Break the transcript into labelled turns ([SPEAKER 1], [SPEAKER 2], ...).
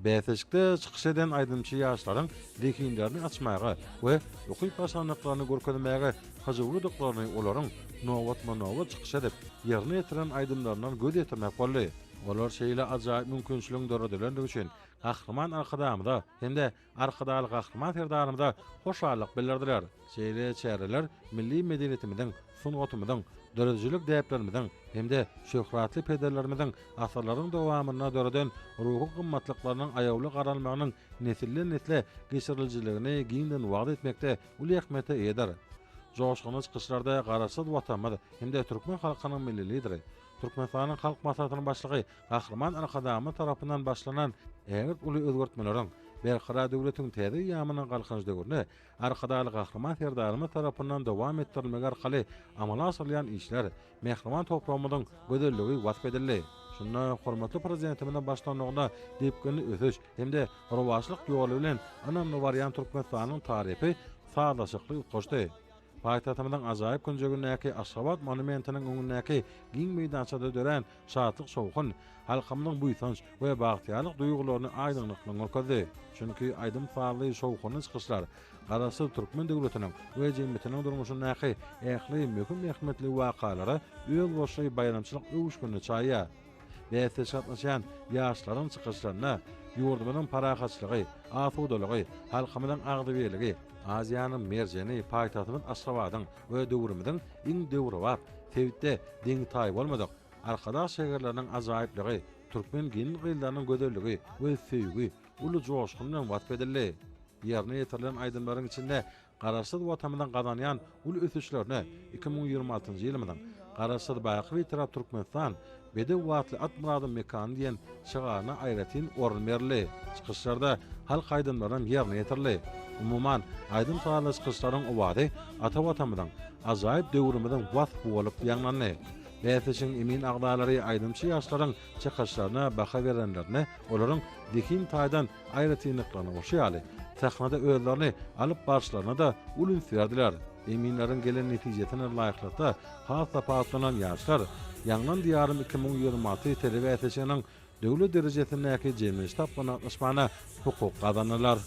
[SPEAKER 1] Bäsleşikde çykyş eden aýdymçy ýaşlaryň zehinlerini açmaga we ukyp-başarnyklaryny görkezmäge hyjuwlydyklaryny olaryň nobatma-nobat çykyş edip, ýerine ýetiren aýdymlaryndan göz ýetirmek boldy. Olar şeýle ajaýyp mümkinçiligiň döredilendigi üçin Gahryman Arkadagymyza hem-de Arkadagly Gahryman Serdarymyza hoşallyk bildirdiler. Şeýle çäreler milli medeniýetimiziň, sungatymyzyň, döredijilik däplerimiziň hem-de şöhratly pederlerimiziň asyrlaryň dowamynda döreden ruhy gymmatlyklarynyň aýawly garalmagynyň nesilden-nesle geçirijiligini giňden wagyz etmekde uly ähmiýete eýedir. Joşgunly çykyşlarda Garaşsyz Watanymyz hem-de türkmen halkynyň Milli Lideri, Türkmenistanyň Halk Maslahatynyň Başlygy Gahryman Arkadagymyz tarapyndan başlanan ägirt uly özgertmeleriň, Berkarar döwletiň täze eýýamynyň Galkynyş döwründe Arkadagly Gahryman Serdarymyz tarapyndan dowam etdirilmegi arkaly amala aşyrylýan işler, mähriban topragymyzyň gözelligi wasp edildi. Şunda hormatly Prezidentimiziň baştutanlygynda depginli ösüş hem-de rowaçlyk ýoly bilen ynamly barýan Türkmenistanyň tarypy sazlaşykly utgaşdy. Paýtagtymyzyň ajaýyp künjegindäki Aşgabat monumentiniň öňündäki giň meýdançada dörän şatlyk-şowhun halkymyzyň buýsanç we bagtyýarlyk duýgularyny aýdyňlyk bilen görkezdi. Çünki aýdym-sazly şowhunly çykyşlar Garaşsyz türkmen döwletiniň we jemgyýetiniň durmuşyndaky ähli möhüm ähmiýetli wakalara özboluşly baýramçylyk öwüşginini çaýýar. Bäsleşige gatnaşýan ýaşlaryň çykyşlarynda ýurdumyzyň parahatçylygy, asudalygy, halkymyzyň agzybirligi, Aziýanyň merjeni paýtagtymyz Aşgabadyň we döwrümiziň iň döwrebap, sebitde deňi-taýy bolmadyk Arkadag şäherleriniň ajaýyplygy, türkmen gelin-gyzlarynyň gözelligi we söýgi uly joşgun bilen wasp edildi. Ýerine ýetirilen aýdymlaryň içinde Garaşsyz Watanymyzyň gazanýan uly ösüşlerine 2026-njy ýylymyzyň Garaşsyz, baky Bitarap Türkmenistan, bedew atly at myradyň mekany diýen şygaryna aýratyn orun berildi. Çykyşlarda halk aýdymlaram ýerine ýetirildi. Umuman, aýdym-sazly çykyşlaryň owazy ata Watanymyzyň, ajaýyp döwrümiziň waspy bolup ýaňlandy. Bäsleşigiň emin agzalary aýdymçy ýaşlaryň çykyşlaryna baha berenlerinde olaryň zehin taýdan aýratynlyklaryny bolşy ýaly, sahnada özlerini alyp baryşlaryna-da uly üns berdiler. Eminleriň gelen netijesine laýyklykda has tapawutlanan ýaşlar Ýaňlan Diýarym 2026 telebäsleşiginiň döwlet derejesindäki jemleýji tapgyryna gatnaşmagyna hukuk gazandylar.